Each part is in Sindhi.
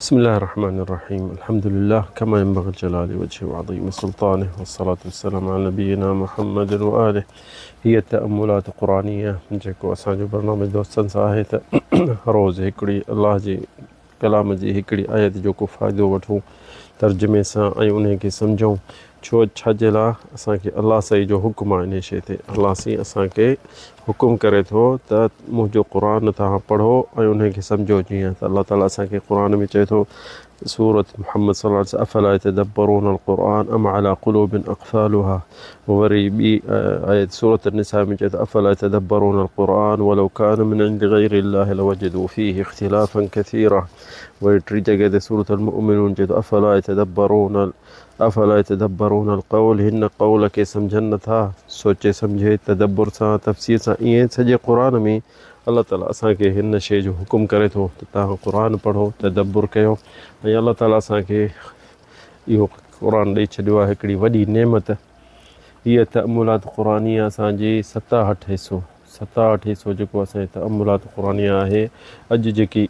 بسم الله الرحمن الرحيم الحمد لله كما ينبغي لجلال وجهه وعظيم سلطانه والصلاة والسلام على نبينا محمد وآله هي تأملات قرآنيه جيڪو اسان جو برنامج دوستن سان آهي ته روز هڪڙي الله جي ڪلام جي هڪڙي آيت جو ڪو فائدو وٺون ترجمي سان ۽ انهي کي سمجهون ڇو ڇا جي لاء اسان کي الله سائين جو حڪم آهي انهي شيء تي الله سائين اسان کي حڪم ڪري ٿو ته منهنجو قرآن توهان پڙهو ۽ انهي کي سمجهو جيئن ته الله تعالي اسان کي قرآن ۾ چئي ٿو سورة محمد صلي الله عليه وسلم افلا يتدبرون القرآن ام على قلوب اقفالها وري ٻي آيت سورة النساء ۾ چئي ٿو افلا يتدبرون القرآن ولو كان من عند غير الله لوجدوا فيه اختلافا كثيرا وري ٽي جڳهه تي سورة المؤمنون چئي ٿو افلا يتدبرون افلا يتدبرون القول هن قول کي سمجهن نه ٿا، سوچي سمجهي، تدبر سان، تفسير سان، ائين سڄي قرآن ۾ الله تعالي اسان کي هن شيء جو حڪم ڪري ٿو ته توهان قرآن پڙهو، تدبر ڪيو ۽ الله تعالي اسان کي اهو قرآن ڏئي ڇڏيو آهي هڪڙي وڏي نعمت. هيء تأملات قرآنيه اسان جي ستاهٺ حصو، ستاهٺ حصو جيڪو اسان جي تأملات قرآنيه آهي، اڄ جيڪي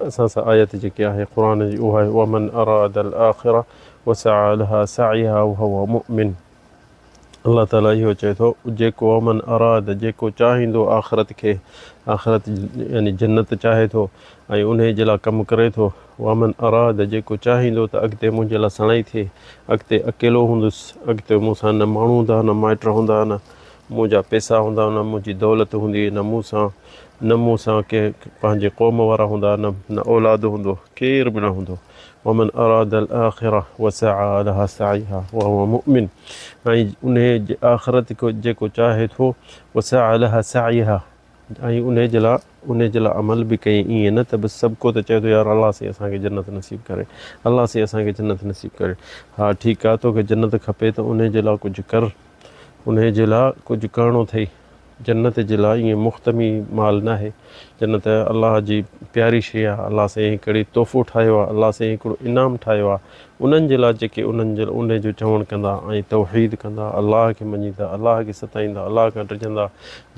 اسان سان آيت جيڪي آهي قرآن جي اها آهي ومن اراد الاخرة وسعي لها سعيها وهو مؤمن الله تعالي اهو چئي ٿو جيڪو ومن اراد جيڪو چاهيندو آخرت کي آخرت يعني جنت چاهي ٿو ۽ انهي جي لاء ڪم ڪري ٿو ومن اراد جيڪو چاهيندو ته اڳتي منهنجي لاء سڻائي ٿئي، اڳتي اڪيلو هوندس، اڳتي مون سان نه ماڻهو هوندا، نه مائٽ هوندا، نه منهنجا پئسا هوندا، نه منهنجي دولت هوندي، نه مون سان نه مون سان ڪنهن پنهنجي قوم وارا هوندا، نه نه اولاد هوندو، ڪير به نه هوندو. ومن اراد الاخرة وسعي لها سعيها وهو مؤمن ۽ انهي جي آخرت کي جيڪو چاهي ٿو وسعي لها سعيها ۽ انهي جي لاء انهي جي لاء عمل به ڪيائين ائين نه ته بس سڀ ڪو ته چئي ٿو يار الله سائين اسان کي جنت نصيب ڪري الله سائين اسان کي جنت نصيب ڪري ها ٺيڪ آ توکي جنت کپي ته انهي جي لاء ڪجهه ڪر انهي جي لاء ڪجهه ڪرڻو اٿئي جنت جي لاء ائين مفت ۾ مال ناهي جنت الله جي پياري شيء آ الله سائين هڪڙي تحفو ٺاهيو آ الله سائين هڪڙو انعام ٺاهيو آ انهن جي لاء جيڪي انهن جي انهي جو چوڻ ڪندا ۽ توحيد ڪندا، الله کي مڃيندا، الله کي ستائيندا، الله کان ڊڄندا،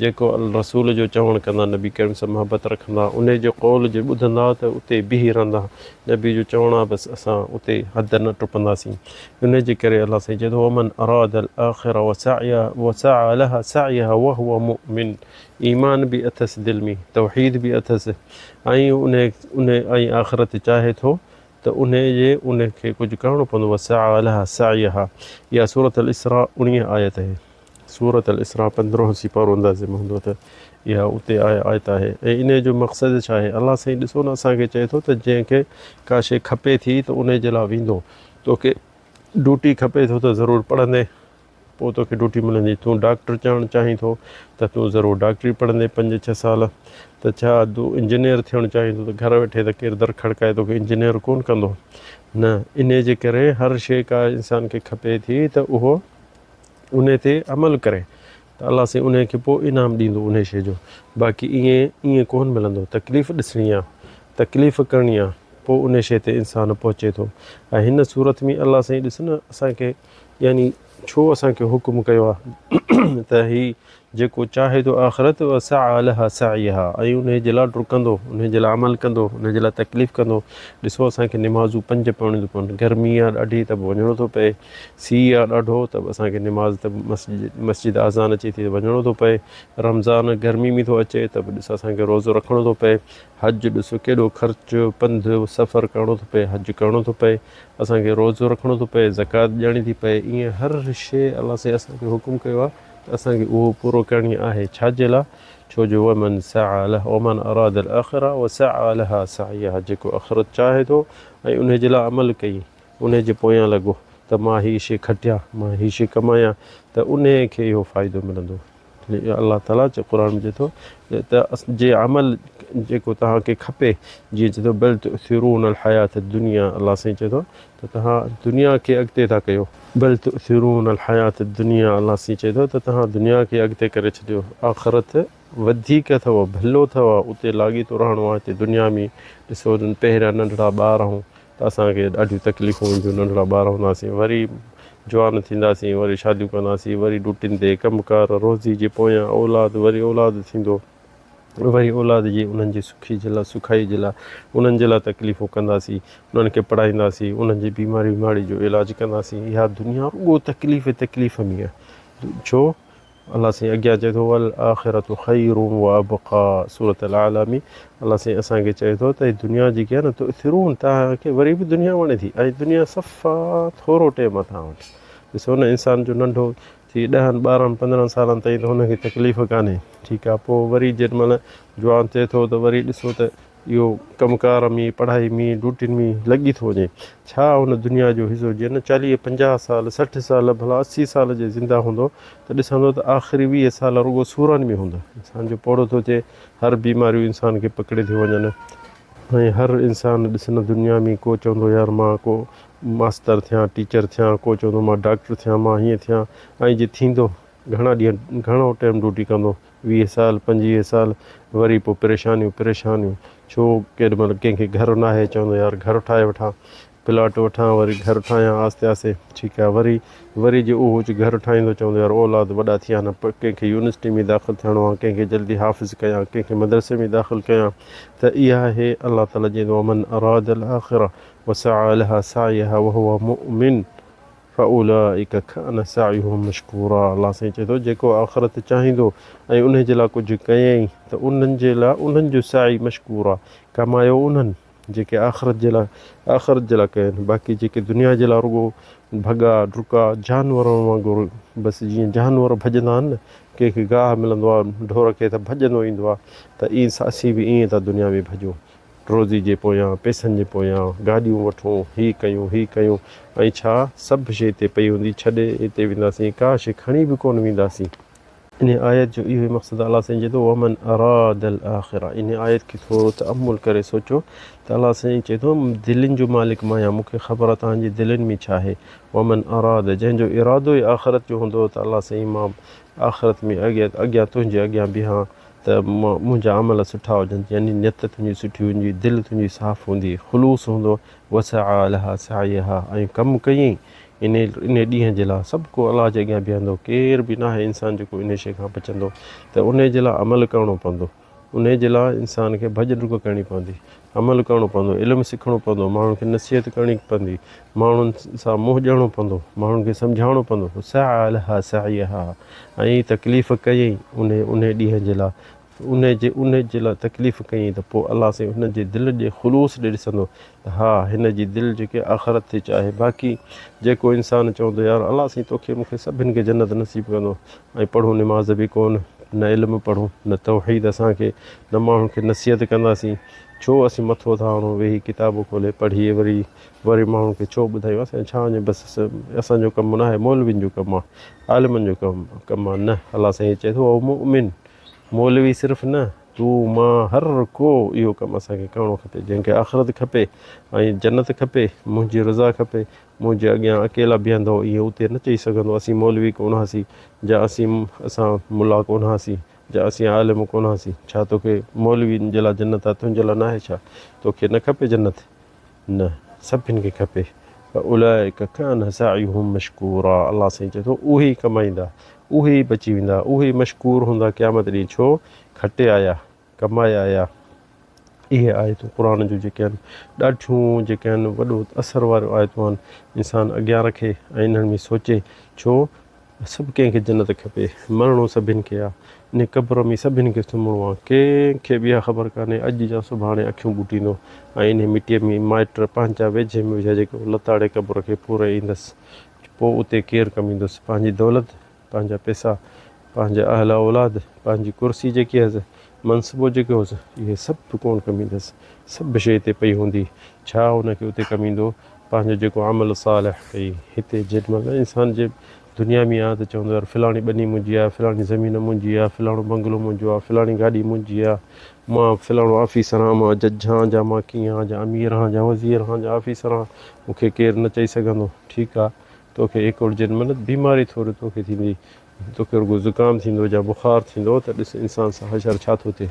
جيڪو رسول جو چوڻ ڪندا، نبي ڪريم سان محبت رکندا، انهي جو قول جي ٻڌندا ته اتي بيهي رهندا، نبي جو چوڻ آ بس اسان اتي حد نه ٽپنداسين، انهي جي ڪري الله سائين چئي ٿو ومن اراد الاخرة وسعي لها سعيها وهو مؤمن ايمان به اٿس دل ۾ توحيد به اٿس ۽ انهي انهي ۽ آخرت چاهي ٿو ته انهيء جي ان کي ڪجهه ڪرڻو پوندو وسعي لها سعيها اها سورة الاسراء اڻيهه آيت آهي سورة الاسراء پندرهون سيپارو اندازي ۾ هوندو ته اها اتي آيت آهي ۽ انهيء جو مقصد ڇا آهي الله سائين ڏسو نه اسان کي چئي ٿو ته جنهن کي ڪا شيء کپي ٿي ته انهيء جي لاء ويندو توکي ڊوٽي کپي ٿو ته ضرور پڙهندين پوء توکي ڊيوٽي ملندي. تون ڊاڪٽر ٿيڻ چاهين ٿو ته تون ضرور ڊاڪٽري پڙهندين پنج ڇهه سال. ته ڇا تون انجنيئر ٿيڻ چاهين ٿو ته گهر ويٺي ته ڪير در کڙڪائي توکي انجنيئر ڪونه ڪندو. نه انهي جي ڪري هر شيء ڪا انسان کي کپي ٿي ته اهو انهي تي عمل ڪري ته الله سائين انهي کي پوء انعام ڏيندو انهي شيء جو. باقي ائين ائين ڪونه ملندو. تڪليف ڏسڻي آ. تڪليف ڪرڻي آ. پوء انهي شيء تي انسان پهچي ٿو. ۽ هن صورت ۾ الله سائين ڏس نه اسان کي يعني ڇو اسان کي حڪم ڪيو آهي ته هي جيڪو چاهي ٿو آخرت وسعي لها سعيها ۽ انهي جي لاء ڊڪندو انهي جي لاء عمل ڪندو انهي جي لاء تڪليف ڪندو ڏسو اسان کي نمازون پنج پڙهڻيون ٿيون پون گرمي آهي ڏاڍي ته به وڃڻو ٿو پئي سيء آهي ڏاڍو ته به اسان کي نماز ته مسجد مسجد اذان اچي ٿي ته وڃڻو ٿو پئي رمضان گرمي ۾ ٿو اچي ته به ڏس اسان کي روزو رکڻو ٿو پئي حج ڏس ڪيڏو خرچ پنڌ سفر ڪرڻو ٿو پئي حج ڪرڻو ٿو پئي اسان کي روزو رکڻو ٿو پئي، زڪوات ڏيڻي ٿي پئي، ائين هر شيء الله سائين اسان کي حڪم ڪيو آهي ته اسان کي اهو پورو ڪرڻي آهي، ڇا جي لاء؟ ڇو جو ومن سعي لها ومن اراد الاخرة وسعي لها سعيها جيڪو آخرت چاهي ٿو ۽ انهي جي لاء عمل ڪئي، انهي جي پويان لڳو ته مان هي شيء کٽيان، مان هي شيء ڪمايان ته انهي کي اهو فائدو ملندو. الله تعاليٰ چي قرآن ۾ چئي ٿو ته جي عمل جيڪو توهان کي کپي جيئن چئي ٿو بل تؤثرون الحيات الدنيا الله سائين چئي ٿو ته توهان دنيا کي اڳتي ٿا ڪيو بل تؤثرون الحيات الدنيا الله سائين چئي ٿو ته توهان دنيا کي اڳتي ڪري ڇڏيو آخرت وڌيڪ اٿو ڀلو اٿو اتي لاڳيتو رهڻو آهي هتي دنيا ۾ ڏسو پهريان ننڍڙا ٻار آهون ته اسان کي ڏاڍيون تڪليفون اينديون ننڍڙا ٻار هونداسين وري جوان ٿينداسين وري شاديون ڪنداسين وري ڊوٽين تي ڪم ڪار روزي جي پويان اولاد وري اولاد ٿيندو وري اولاد جي انهن جي سکي جي لاء سکائي جي لاء انهن جي لاء تڪليفون ڪنداسين انهن کي پڙهائينداسين انهن جي بيماري ويماري جو علاج ڪنداسين اها دنيا رڳو تڪليف تڪليف ۾ آهي ڇو الله سائين اڳيان چئي ٿو والآخرة خير وابقا سورة الاعليٰ ۾ الله سائين اسان کي چئي ٿو ته دنيا جيڪي آهي نه تؤثرون توهان کي وري به دنيا وڻي ٿي ۽ دنيا صفا ٿورو ٽيم آهي توهان وٽ ڏسو نه انسان جو ننڍو ٿي ڏهن ٻارهن پندرهن سالن تائين ته هن کي تڪليف ڪانهي ٺيڪ آهي پوء وري جيڏي مهل جوان ٿئي ٿو ته وري ڏسو ته اهو ڪم ڪار ۾ پڙهائي ۾ ڊيوٽين ۾ لڳي ٿو وڃي. ڇا ان دنيا جو حصو جيئن نه چاليهه پنجاهه سال 60 سال ڀلا 80 سال جي زنده هوندو ته ڏسندو ته آخري 20 سال رڳو سورن ۾ هوندا. انسان جو پوڙهو ٿو ٿئي هر بيماريون انسان کي پڪڙي ٿيون وڃن ۽ هر انسان ڏس نه دنيا ۾ ڪو چوندو يار مان ڪو ماستر ٿيان ٽيچر ٿيان ڪو چوندو مان ڊاڪٽر ٿيان مان هيئن ٿيان ۽ جي ٿيندو گهڻا ڏينهن گهڻو ٽيم ڊيوٽي ڪندو 20 سال 25 سال وري پوء پريشانيون پريشانيون ڇو ڪيڏي مهل ڪنهن کي گهر ناهي چوندو يار گهر ٺاهي وٺان پلاٽ وٺان وري گهر ٺاهيان آهستي آهستي ٺيڪ آهي وري وري جي اهو گهر ٺاهيندو چوندو يار اولاد وڏا ٿيا نه ڪنهن کي يونيورسٽي ۾ داخل ٿيڻو آهي ڪنهن کي جلدي حافظ ڪيان ڪنهن کي مدرسي ۾ داخل ڪيان ته اها آهي الله تعالي چوندو ومن اراد الاخره وسعي لها سعيها وهو مؤمن فاولئک کان سعيهم مشڪورا الله سائين چئي ٿو جيڪو آخرت چاهيندو ۽ انهي جي لاء ڪجهه ڪيائين ته انهن جي لاء انهن جو سعي مشڪور آ ڪمايو انهن جيڪي آخرت جي لاء آخرت جي لاء ڪين باقي جيڪي دنيا جي لاء رڳو ڀڳا ڊڪا جانورن وانگر بس جيئن جانور ڀڄندا آهن نه ڪنهن کي گاهه ملندو آ ڍور کي ته ڀڄندو ايندو آ ته ائين اسين به ائين ٿا دنيا ۾ ڀڄون روزي جي پويان، پئسن جي پويان، گاڏيون وٺون، هي ڪيون، هي ڪيون ۽ ڇا سڀ شيء هتي پئي هوندي، ڇڏي هتي وينداسين، ڪا شيء کڻي به ڪونه وينداسين. انهيء آيت جو اهو ئي مقصد آهي، الله سائين چئي ٿو، ومن اراد الاخرة انهيء آيت کي ٿورو تامل ڪري سوچو ته الله سائين چئي ٿو، دلين جو مالڪ مان آهيان، مون کي خبر آهي توهان جي دلين ۾ ڇا آهي، ومن اراد جنهن جو ارادو ئي آخرت جو هوندو ته الله سائين مان آخرت ۾ اڳيان تنهنجي اڳيان بيهان ته منهنجا عمل سٺا هجن يعني نيت تنهنجي سٺي هوندي، دل تنهنجي صاف هوندي، خلوص هوندو، وسعي لها سعيها ۽ ڪم ڪيئين انهي انهي ڏينهن جي لاء سڀ ڪو الله جي اڳيان بيهندو ڪير به ناهي انسان جيڪو انهي شيء کان بچندو ته انهي جي لاء عمل ڪرڻو پوندو انهي جي لاء انسان کي ڀڄ ڊڪ ڪرڻي پوندي عمل ڪرڻو پوندو علم سکڻو پوندو ماڻهن کي نصيحت ڪرڻي پوندي ماڻهن سان منهن ڏيڻو پوندو، ماڻهن کي سمجهائڻو پوندو، سعي لها سعيها ۽ تڪليف ڪيائين انهي انهي ڏينهن جي لاء انهي جي انهي جي لاء تڪليف ڪيائين ته پوء الله سائين هن جي دل جي خلوص ڏي ڏسندو ته ها هن جي دل جيڪي آخرت ٿي چاهي باقي جيڪو انسان چوندو يار الله سائين توکي مون کي سڀن کي جنت نصيب ڪندو ۽ پڙهون نماز به ڪون نه علم پڙهون نه توحيد اسان کي نه ماڻهن کي نصيحت ڪنداسين ڇو اسين مٿو ٿا هڻون ويهي ڪتاب کولي پڙهي وري وري ماڻهن کي ڇو ٻڌايون اسان ڇا وڃي بس اسان جو ڪم ناهي مولوين جو ڪم آ عالمن جو ڪم ڪم آ نه الله سائين چئي ٿو او مؤمن مولوي صرف نه تون مان هر ڪو اهو ڪم اسان کي ڪرڻو کپي جنهن کي آخرت کپي ۽ جنت کپي منهنجي رضا کپي منهنجي اڳيان اڪيلا بيهندو ائين اتي نه چئي سگهندو اسين مولوي ڪونه هاسين جا اسين اسان ملا ڪونه هاسين جا اسين عالم ڪونه هاسين ڇا توکي مولوين جي لاء جنت آ تنهنجي لاء ناهي ڇا توکي نه کپي جنت نه سڀن کي کپي فاولئک ڪان سعيهم مشڪورا الله سائين چئي ٿو اهي ئي ڪمائيندا اهي ئي بچي ويندا اهي ئي مشڪور هوندا قيامت ڏينهن ڇو کٽي آيا ڪمائي آيا اهي آيتون قرآن جون جيڪي آهن ڏاڍيون جيڪي آهن وڏو اثر واريون آيتون آهن انسان اڳيان رکي ۽ انهن ۾ سوچي ڇو سڀ ڪنهن کي جنت کپي، مرڻو سڀن کي آ، انهي قبر ۾ سڀن کي سمهڻو آ، ڪنهن کي به اها خبر ڪانهي اڄ يا سڀاڻي اکيون ٻوٽيندو ۽ انهي مٽيء ۾ مائٽ پنهنجا ويجهي ۾ ويجها جيڪي لتاڙي قبر کي پوري ايندس، پوء اتي ڪير ڪم ايندس، پنهنجي دولت، پنهنجا پئسا، پنهنجا اهل اولاد، پنهنجي ڪرسي جيڪي هيس، منصبو جيڪو هوس، اهي سڀ ڪونه ڪم ايندس، سڀ شيء هتي پئي هوندي، ڇا ان کي اتي ڪم ايندو؟ پنهنجو جيڪو عمل صالح ڪئي هتي جيڏي مهل انسان جي دنيا ۾ آ ته چوندو يار فلاڻي ٻني منهنجي آ، فلاڻي زمين منهنجي آ، فلاڻو بنگلو منهنجو آ، فلاڻي گاڏي منهنجي آ، مان فلاڻو آفيسر آن، مان جج آن جا مان ڪيئن آن جا امير آن جا وزير آن جا آفيسر آن، مون کي ڪير نه چئي سگهندو، ٺيڪ آ توکي هڪڙو جيڏي مهل بيماري ٿوري توکي ٿيندي توکي رڳو زڪام ٿيندو يا بخار ٿيندو ته ڏس انسان سان حشر ڇا ٿو ٿئي.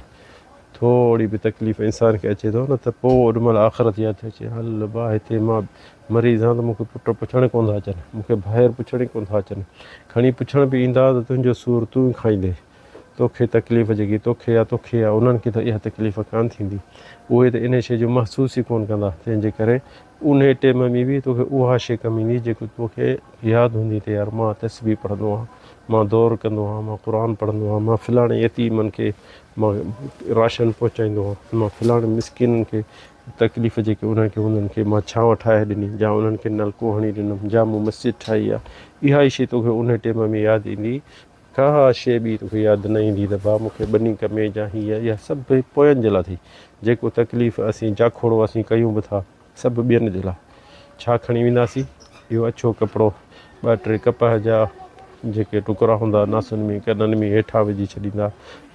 ٿوري به تڪليف انسان کي اچي ٿو نه ته پوء اوڏي مهل آخرت ياد ٿي اچي هل با هتي مان مريض آهيان ته مون کي پٽ پڇڻ ڪونه ٿا اچن مون کي ڀائر پڇڻ ئي ڪونه ٿا اچن کڻي پڇڻ به ايندا ته تنهنجو سور تون ئي کائيندين توکي تڪليف جيڪي توکي آ توکي آ انهن کي ته اها تڪليف ڪانه ٿيندي. اهي ته انهي شيء جو محسوس ئي ڪونه ڪندا. تنهن جي ڪري انهي ٽيم ۾ به توکي اها شيء ڪم ايندي جيڪو توکي ياد هوندي ته يار مان تسبيح پڙهندو آهيان، مان دور ڪندو آهيان، مان قرآن پڙهندو آهيان، مان فلاڻي يتيمن کي مان راشن پهچائيندو آهيان، مان فلاڻي مسڪينن کي تڪليف جيڪي انهن کي انهن کي مان ڇانو ٺاهي ڏني يا انهن کي نلڪو هڻي ڏنم يا مون مسجد ٺاهي آهي. اها ئي شيء توکي انهي ٽيم ۾ ياد ايندي ڪا شيء ٻي توکي ياد نه ايندي ته ڀاء مون کي ٻني ڪمي جا هيء اها سڀ پوين جي لاء ٿي. جيڪو تڪليف اسين جاکوڙو اسين ڪيون به ٿا سڀ ٻين جي لاء. ڇا کڻي وينداسين؟ اهو اڇو ڪپڙو، ٻه ٽي ڪپهه جا جيڪي ٽڪرا هوندا ناسن ۾ ڪنن ۾ هيٺان وجهي ڇڏيندا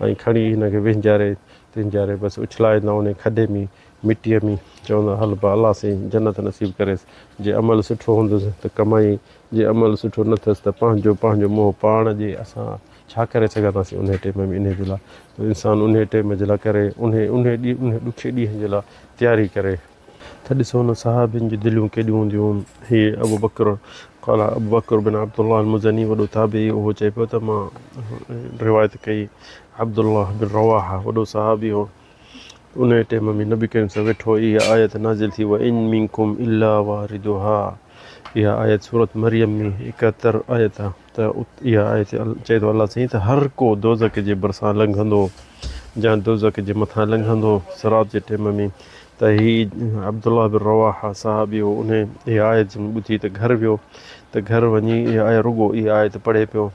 ۽ کڻي هن کي وهنجاري تنهنجاري بس اڇلائيندا انهي کڏي ۾ مٽيء ۾ چوندا هل ڀاء الله سائين جنت نصيب ڪريس جي عمل سٺو هوندس ته ڪمائي جي عمل سٺو نه ٿس ته پنهنجو پنهنجو منهن پاڻ ڏي اسان ڇا ڪري سگهنداسين انهي ٽيم ۾ انهي جي لاء ته انسان انهي ٽيم جي لاء ڪري انهي انهي ڏينهن انهي ڏکي ڏينهن جي لاء تياري ڪري. ته ڏسو نه صحابين جون دليون ڪيڏيون هونديون هيون هي ابوبڪر قال ابوبڪر بن عبدالله المزني وڏو تابعي اهو چئي پيو ته مان روايت ڪئي عبدالله بن رواحه وڏو صحابي هو انهيء ٽيم ۾ نبي ڪريم صلعم ويٺو اها آيت نازل ٿي وان منڪم الا واردها اها آيت سورت مريم ۾ 71 آيت آ ته اها آيت چئي ٿو الله سائين ته هر ڪو دوزخ جي ڀرسان لنگهندو جا دوزخ جي مٿان لنگهندو صراط جي ٽيم ۾ ته هي عبدالله بن رواحه صحابي هو انهي اها آيت ٻڌي ته گهر ويو ته گهر وڃي اها آيت رڳو اها آيت پڙهي پيو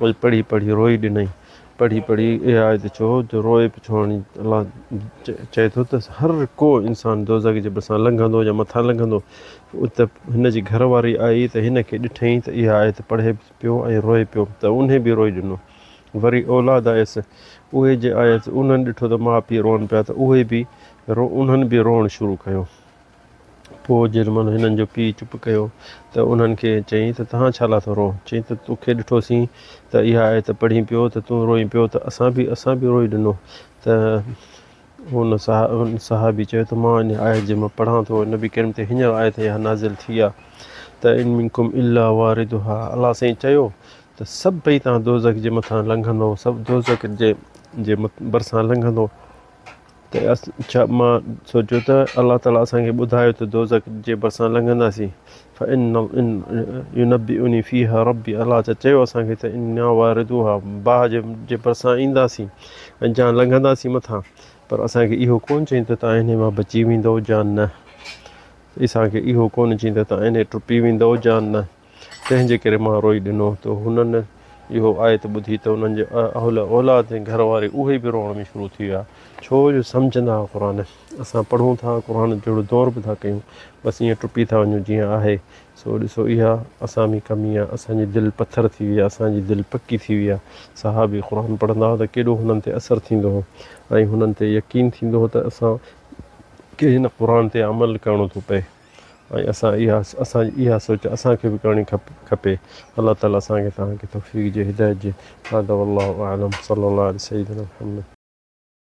۽ پڙهي پڙهي روئي ڏنائين. پڙهي پڙهي اها آيت ڇو جو روئي به ڇو هاڻي الله چئي ٿو ته هر ڪو انسان دوزخ جي ڀرسان لنگهندو يا مٿان لنگهندو ته هن جي گهر واري آئي ته هن کي ڏٺائين ته اها آيت پڙهي پيو ۽ روئي پيو ته انهي به روئي ڏنو. وري اولاد آيس اهي جي آيس انهن ڏٺو ته ماء پيء روئن پيا ته اهي به انهن به روئڻ شروع ڪيو. پوء جنهن مهل هنن جو پيء چپ ڪيو ته انهن کي چيائين ته توهان ڇا لاء ٿا روئو؟ چيائين ته توکي ڏٺوسين ته اها آيت پڙهين پيو ته تون روئين پيو ته اسان به اسان به روئي ڏنو ته ان صحابي چيو ته مان ان آيت جي مان پڙهان ٿو نبي ڪريم تي هينئر آيت اها نازل ٿي آ ته ان منڪم الا واردها الله سائين چيو ته سڀئي توهان دوزخ جي مٿان لنگهندو سڀ دوزخ جي جي ڀرسان لنگهندو ته ڇا مان سوچيو ته الله تعاليٰ اسان کي ٻڌايو ته دوزخ جي ڀرسان لنگهنداسين فان ينبئني فيها ربي الله ته چيو اسان کي ته انا واردوها باهه جي جي ڀرسان اينداسين ۽ جان لنگهنداسين مٿان پر اسان کي اهو ڪونه چئين ته تان انهي مان بچي ويندؤ جان نه اسان کي اهو ڪونه چئين ته تان انهي ٽپي ويندؤ جان نه تنهن جي ڪري مان روئي ڏنو ته هنن اهو آيت ٻڌي ته انهن جي اهل اولاد ۽ گهر واري اهي به روئڻ ۾ شروع ٿي ويا ڇو جو سمجهندا هئا قرآن اسان پڙهون ٿا قرآن جهڙو دور به ٿا ڪيون بس ائين ٽپي ٿا وڃون جيئن آهي سو ڏسو اها اسان ۾ ڪمي آهي اسان جي دل پٿر ٿي وئي آهي اسان جي دل پڪي ٿي وئي آهي صحابي قرآن پڙهندا هئا ته ڪيڏو هنن تي اثر ٿيندو هو ۽ هنن تي يقين ٿيندو هو ته اسان کي هن قرآن تي عمل ڪرڻو ٿو پئي. ۽ اسان اها اسان جي اها سوچ اسان کي به ڪرڻي کپي الله تعالي اسان کي توهان کي توفيق جي هدايت جي هذا والله اعلم صلي الله علي سيدنا محمد.